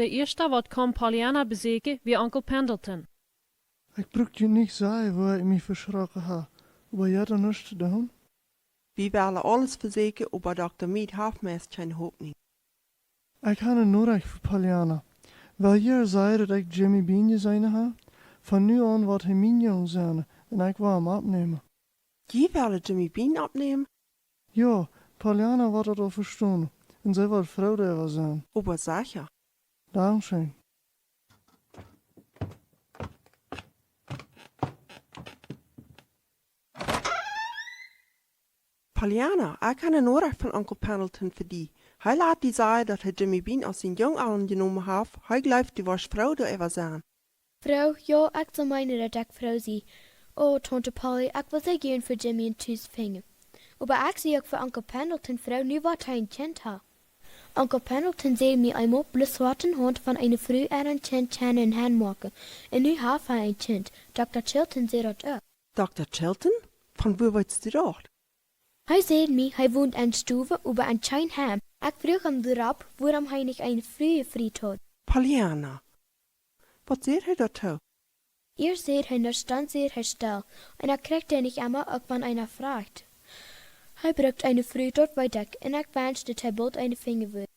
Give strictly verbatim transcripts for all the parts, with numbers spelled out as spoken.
De ieeschta, waut kjeem Pollyanna besieekjen, wia Onkel Pendleton. Ekj bruck junt nich sajen, woo ekj mie veschrocken hab, oba jie haben nuscht to doonen. Wie wellen aules vesieekjen, oba Dokta Mead haft meist kjeene Hopninj. Ekj hab eene Norecht fa Pollyanna. Well jie sajen, daut ekj Jimmy Bean jeseenen hab? Von nu aun woat hee mien Jung sennen un ekj woa am oppnämen. Jie wellen Jimmy Bean oppnämen? Jo, Pollyanna woat daut aul vestonen un see woat froo doaräwa sennen. Oba secha. Dankscheen. Pollyanna, ekj hab eene Norecht von Onkel Pendleton fa die. Hee lat die sajen, daut hee Jimmy Bean aus sien Jung aunjenomen haft. Hee jleeft, du woascht froo doaräwa sennen. Froo? Jo, ekj sull meenen, daut ekj froo sie. O, Taunte Polly, ekj wull soo jieren fa Jimmy een Tus finjen. Oba ekj sie uk fa Onkel Pendleton froo, nu woat hee een Kjint haben. Onkel Pendleton säd mie eemol, bloos waut een Haunt von eene Fru un een Kjint kjennen een Heim moaken. Un nu haft hee een Kjint. Dokta Chilton säd daut uk. Dokta Chilton? Von wua weetst du daut? Hee säd mie, hee wont en Stuwen, oba en kjeen Heim. Ekj fruach am doaropp, wuarom hee nich eene Fru jefroacht haud. Pollyanna, waut säd hee doatoo? Ieescht säd hee nuscht, dan säd hee stell, un ekj kjrieech dän nich emma, uk wan eena fruacht. Hee brukt eene Fru, daut weet ekj, un ekj wensch, daut hee boolt eene finjen wudd.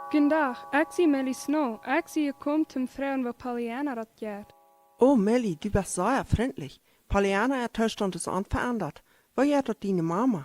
Gooden Dach, ekj sie Millie Snow. Ekj sie jekomen toom froagen, woo Pollyanna daut jeit. O, Millie, du best sea frintlich. Pollyanna äa Toostaunt es onveendat. Woo jeit daut diene Mama?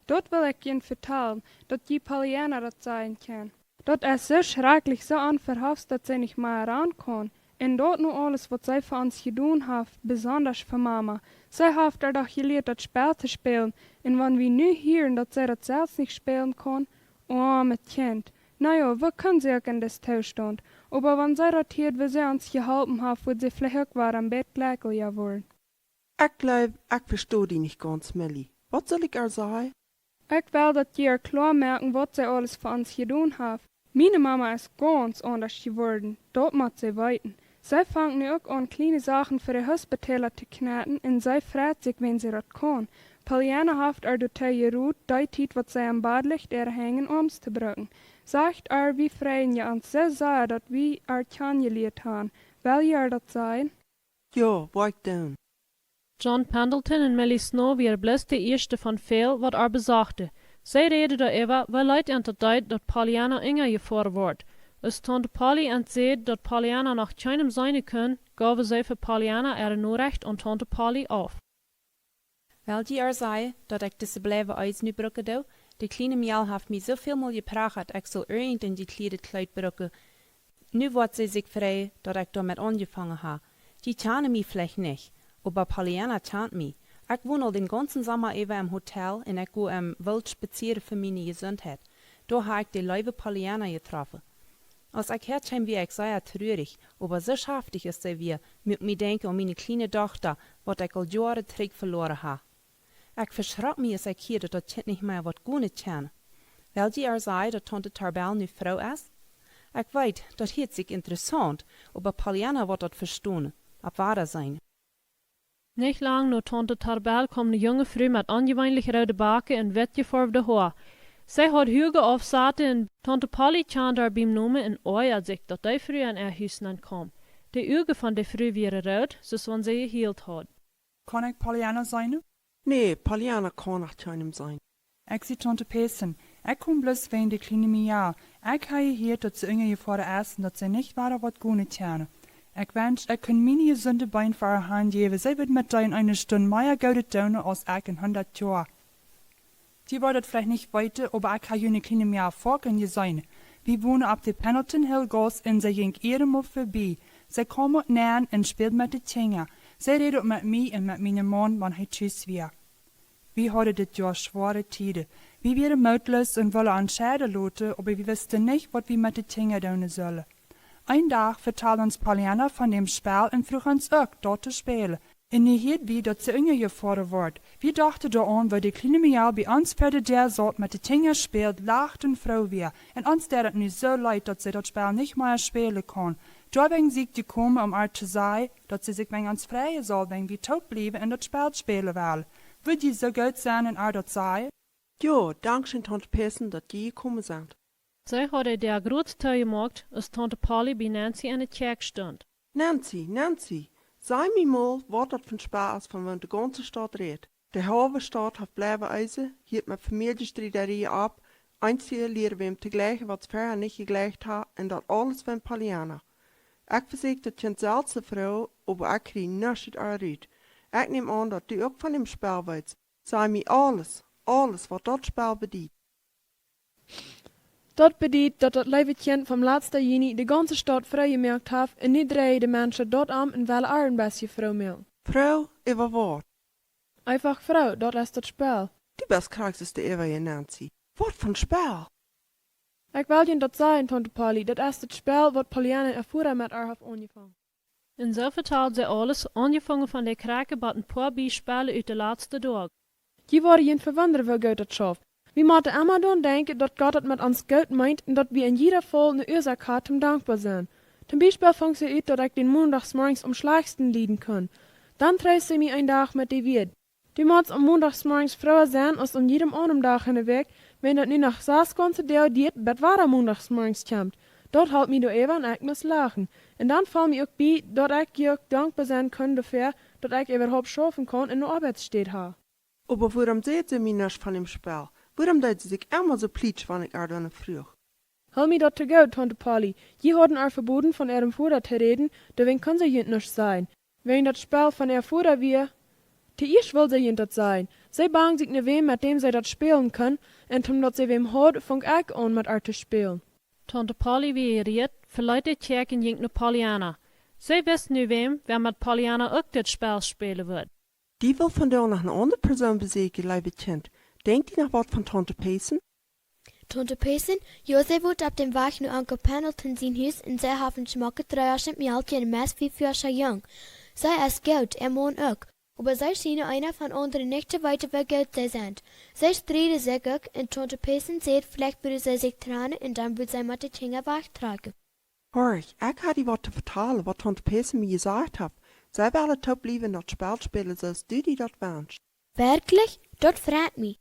Daut well ekj junt vetalen, daut jie Pollyanna daut sajen kjennen. Daut es soo schrakjlich, soo onverhofts, daut see nich mea raun kaun. Un daut no aules, waut see fa ons jedonen haft, besondasch fa Mama. See haft äa doch jelieet, daut Spell to spälen. Un wan wie nu hieren, daut see daut selfst nich spälen kaun, oamet Kjint. Na jo, woo kunn see uk en dis Toostaunt? Oba wan see daut hieed, woo see ons jeholpen haft, wudd see veleicht uk wada een bät jlekjelja woaren. Ekj jleew, ekj vesto die nich gaunz, Millie. Waut saul ekj äa sajen? Ekj well, daut jie äa kloa moaken, waut see aules fa ons jedonen haft. Miene Mama es gaunz aundasch jeworden, daut mott see weeten. See fangt nu uk aun, kjliene Sachen fa de Hospitaula to kjnäden, un see freit sikj, wan see daut kaun. Pollyanna haft äa doatoo jerot, dee Tiet, waut see aum Bad licht, äare Henj un Oarms to brucken. Sajcht äa, wie freien ons soo sea, daut wie äa kjanen jelieet haben. Well jie äa daut sajen? Jo, woa ekj doonen. John Pendleton un Millie Snow wieren bloos de ieeschte von väl, waut äa besochten. See räden doaräwa, woo leet an daut deed, daut Pollyanna unjajefoaren wort. Aus Taunte Polly an säd, daut Pollyanna noch kjeenem seenen kunn, jeewen see fa Pollyanna äare Norecht aun Taunte Polly auf. Well jie äa sajen, daut ekj dise blauwe Ees nu brucken doo? De kjliene Mejal haft mie soo väl mol jeprachat, ekj sull irjent een jeklieedet Kjleet brucken. Nu woat see sikj freien, daut ekj doamet aunjefongen hab. Jie kjanen mie veleicht nich, oba Pollyanna kjant mie. Ekj won aul dän gaunzen Somma äwa em Hotel un ekj go em Woolt spazieren fa miene Jesuntheit. Doa hab ekj de leewe Pollyanna jetroffen. Aus ekj häa kjeem, wia ekj sea trurich, oba soo schaftich aus see wia, muak mie denkjen aun miene kjliene Dochta, waut ekj aul Joaren trigj veloaren hab. Ekj veschrok mie, aus ekj hieed, daut daut Kjint nich mea woat gonen kjennen. Well jie äa sajen, daut Taunte Tarbell nu froo es? Ekj weet, daut hieet sikj interessaunt, oba Pollyanna woat daut vestonen. Opp Wadaseenen. Nich lang no Taunte Tarbell kjeem ne junge Fru met onjeweenlich roode Backen un wett jefoaftne Hoa. See haud huage Aufsatz un Taunte Polly kjand äa biem Nomen un oajad sikj, daut dee Fru en äa Hus nenn kjeem. De Uagen von de Fru wieren root, soo aus wan see jehielt haud. Kaun ekj Pollyanna seenen? Nä, Pollyanna kaun noch kjeenem seenen. Ekj sie Taunte Payson. Ekj kom bloos wäajen de kjliene Mejal. Ekj hab jehieet, daut see unjajefoaren es un daut see nich wada woat gonen kjennen. Ekj wensch, ekj kunn miene jesunde Been fa äa hanjäwen. See wudd met dee eene Stund mea Goodet doonen aus ekj en hundat Joa. Jie woaren daut veleicht nich weeten, oba ekj hab june kjliene Mejal foaken jeseenen. Wie wonen opp de Pendleton Hill Gauss un see jinkj jiedatmol verbie. See kjeem uk nenn un späld met de Kjinja. See räd uk met mie un met mienen Maun, wan hee tus wia. Wie hauden dit Joa schwoare Tieden. Wie wieren mootloos un wullen ons scheiden loten, oba wie wisten nich, waut wie met de Kjinja doonen sullen. Een Dach vetald ons Pollyanna von däm Spell un fruach ons uk, daut to spälen. Un nu hieed wie, daut see unjajefoaren wort. Wie dochten doaraun, woo de kjliene Mejal bie ons ver de Däa saut, met de Kjinja späld, lacht un froo wia. Un ons deed daut nu soo leet, daut see daut Spell nich mea spälen kaun. Doawäajen sie ekj jekomen, om ar to sajen, daut see sikj wäajen ons freien saul, wan wie toop bliewen un daut Spell spälen wellen. Wudd jie soo goot sennen un ar daut sajen? Jo, dankscheen, Taunte Paissen, daut jie jekomen sent. See haud de Däa groot toojemoakt, aus Taunte Polly bie Nancy enne Kjäakj stunt. Nancy, Nancy, saj mie mol, waut daut fa een Spell es, von waut de gaunze Staut rät. De haulwe Staut haft bliewen eesen, hieet met Famieljestriederieen opp, eenje lieren wäm to jleichen, waut see verhäa nich jejleicht hauden, un daut aules wäajen Pollyanna. Ekj vesäkj daut Kjint selfst to froagen, oba ekj kjrieech nuscht rut. Ekj näm aun, daut du uk von däm Spell weetst. Saj mie aules, aules, waut daut Spell bediet. Daut bediet, daut daut leewe Kjint vom latsten Juni de gaunze Staut froo jemoakt haft, un nu dreien de Menschen doaromm un wellen ar een bät froo moaken. Froo äwa waut? Eefach froo, daut es daut Spell. Du best krakjt soo aus de äwaje, Nancy. Waut fa een Spell? Ekj well junt daut sajen, Taunte Polly, daut es daut Spell, waut Pollyanna äa Voda met ar haft aunjefongen. Un soo vetald see aules, aunjefungen von de Kjrakjt bat een poa Biespellen ut de latste Doag. Jie woaren junt vewundren, woo goot daut schauft. Wie motten emma doaraun denkjen, daut Gott daut met ons goot meent un daut wie en jieda Faul ne Uasoak haben toom dankboa sennen. Toom Biespell funk see ut, daut ekj dän Mondachsmorjes aum schlajchtsten lieden kunn. Dan treest see mie een Dach met de Wieed: Du motst aum Mondachsmorjes frooa sennen aus aun jiedem aundren Dach enne Wäakj, wan daut nu noch sas gaunze Doag diet, bat wada Mondachsmorjes kjemt. Daut holp mie doaräwa un ekj must lachen. Un dan foll mie uk bie, daut ekj je uk dankboa sennen kunn doafäa, daut ekj äwahaupt schaufen kaun un ne Oabeitsstäd hab. Oba wuarom säd see mie nuscht von däm Spell? Wuarom deed see sikj emma soo plietsch, wan ekj ar doano fruach? Hool mie daut to goot, Taunte Polly. Jie hauden ar veboden, von äaren Voda to räden, doawäajen kunn see junt nuscht sajen. Wäajen daut Spell von äa Voda wia, toieescht wull see junt daut sajen. See bangd sikj no wäm, met däm see daut spälen kunn, un toom daut see wäm haud, funk ekj aun, met ar to spälen. Taunte Polly wia jereed, veleet de Kjäakj un jinkj no Pollyanna. See wist nu wäm, wäa met Pollyanna uk daut Spell spälen wudd. Dee well vondoag noch ne aundre Persoon besäkjen, leewe Kjint. Denkjt jie noch waut von Taunte Paissen? Taunte Paissen? Jo, see wont opp däm Wajch no Onkel Pendleton sien Hus un see haft een schmocket dree Joa oolet Mejalkje un een meist fief Joa oola Jung. See es goot, äa Maun uk. Oba see schienen eena von aundre nich to weeten, woo goot see sent. See strieden sikj uk un Taunte Paissen säd, veleicht wudden see sikj trannen un dan wudd see met de Kjinja wajchtrakjen. Horch, ekj hab die waut to vetalen, waut Taunte Paissen mie jesajcht haft. See wellen toop bliewen un daut Spell spälen, soo aus du die daut wenschst. Werkjlich? Daut freit mie.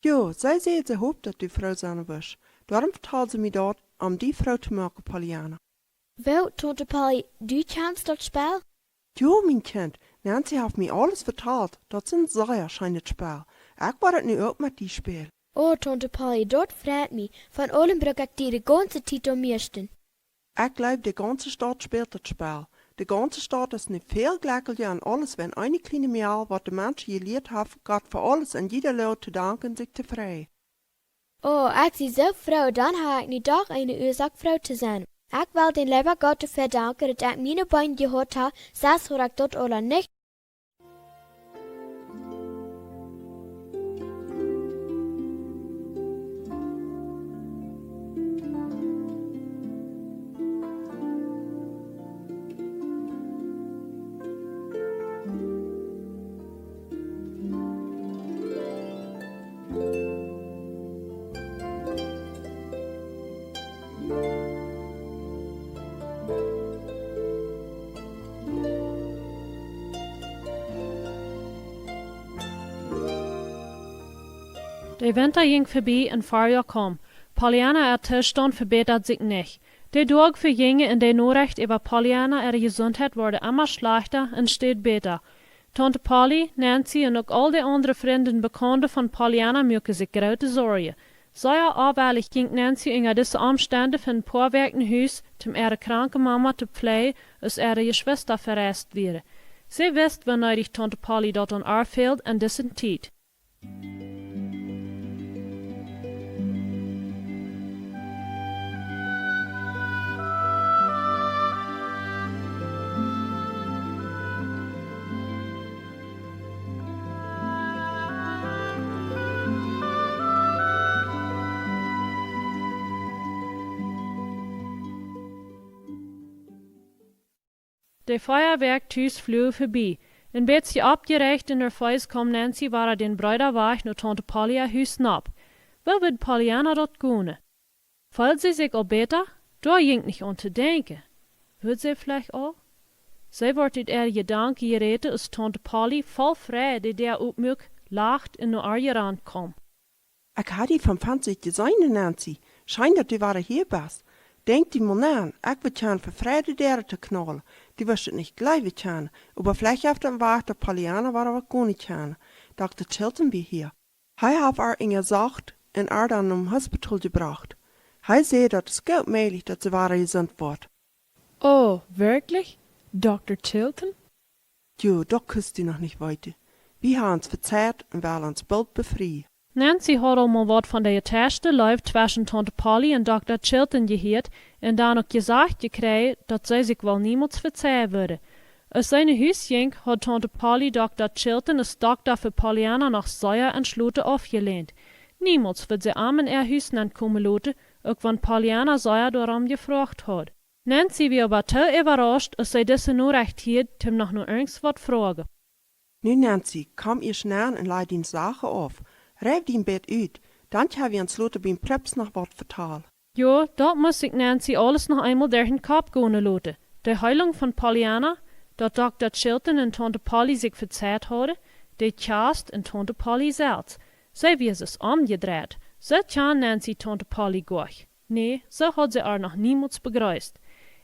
Jo, see säd, see hopt, daut du froo sennen wurscht. Doarom vetald see mie daut, om die froo to moaken, Pollyanna. Woo, Taunte Polly, du kjanst daut Spell? Jo, mien Kjint, Nancy haft mie aules vetalt. Daut es een sea scheenet Spell. Ekj well daut nu uk met die spälen. O, Taunte Polly, daut freit mie. Von aulem bruck ekj die de gaunze Tiet aum mieeschten. Ekj jleew, de gaunze Staut spält daut Spell. De gaunze Staut es nu väl jlekjelja un aules wäajen eene kjliene Mejal, waut de Menschen jelieet haft, Gott fa aules un jieda Loag to danken, sikj to freien. O, ekj sie soo froo, dan hab ekj nu doch eene Uasoak froo to sennen. Ekj well dän leewen Gott doafäa danken, daut ekj miene Been jehaut hab, sest haud ekj daut aula nich. De Winta jinkj vebie un Farjoa kaum. Pollyanna äa Toostaunt vebätad sikj nich. De Doag vejinjen un de Norechten äwa Pollyanna äare Jesuntheit worden emma schlajchta un städ bäta. Taunte Polly, Nancy un uk aul de aundre Frind un Bekaunde von Pollyanna muaken sikj groote Sorjen. Sea aufwenjlich jinkj Nancy unja dise Omstend fa een poa Wäakj no Hus, om äare kranke Mama to pflegen, aus äare Jeschwista vereist wieren. See wist, woo needich Taunte Polly daut aun ar fäld en dise Tiet. De fea Wäakj tus fluagen vebie. En bät oppjeräacht un nervees kjeem Nancy wada dän breeden Wajch no Taunte Polly äa Hus nopp. Woo wudd Pollyanna daut gonen? Feeld see sikj aul bäta? Doa jinkj nich aun to denkjen. Wudd see veleicht aul? See wort ut äare Jedanken jeräten, aus Taunte Polly voll Freid de Däa opmuak, lacht un no ar jerant kjeem. Ekj ha die vom Fensta jeseenen, Nancy. Scheen, daut du wada hia best. Denkj die mol no, ekj wudd kjennen fa Freid de Däa too knaulen. Du wurscht daut nich jleewen kjennen, oba veleicht haft daut een Wajch, daut Pollyanna wada waut gonen kaun. Dokta Chilton wia hia. Hee haft ar unjasocht un ar dan nom Hospital jebrocht. Hee säd, daut es goot mäajlich, daut see wada jesunt woat. Oh, werkjlich? Dokta Chilton? Jo, daut kaust du noch nich weeten. Wie ha ons vejäft un wellen ons boolt befrieen. Nancy haud aul mol waut von de jeteischte Leew tweschen Taunte Polly un Dokta Chilton jehieet un dan uk jesajcht jekjräajen, daut see sikj woll niemols vejäft wudden. Aus see no Hus jinkj, haud Taunte Polly Dokta Chilton aus Dokta fa Pollyanna noch sea entschloten aufjelehnt. Niemols wudd see am en äa Hus nenkomen loten, uk wan Pollyanna sea doarom jefroacht haud. Nancy wia oba too äwarauscht, aus see dise Norecht hieed, om noch no irjent waut to froagen. Nu, Nancy, komm ieescht nenn un laj diene Sachen auf. Reif die een bät ut, dan kjenn wie ons lota biem Preps noch waut vetalen. Jo, daut must sikj Nancy aules noch eemol derch dän Kopp gonen loten. De Heelunk von Pollyanna, daut Dokta Chilton un Taunte Polly sikj vejäft hauden, de Kjast un Taunte Polly selfst. See wia soo omjedreit. Soo kjand Nancy Taunte Polly goanich. Nä, soo haud see ar noch niemols bejreest.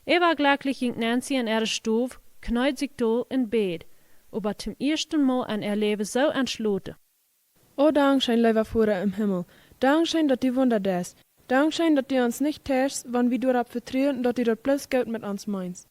Äwajlekjlich jinkj Nancy en äare Stow, kjneed sikj dol un bäd. Oba tom ieeschten Mol en äa Läwen soo entschloten. O dankscheen, leewa Voda em Himmel. Dankscheen, daut du Wunda deist. Dankscheen, daut du ons nich tieescht, wan wie doaropp vetruen, daut du daut bloos goot met ons meenst.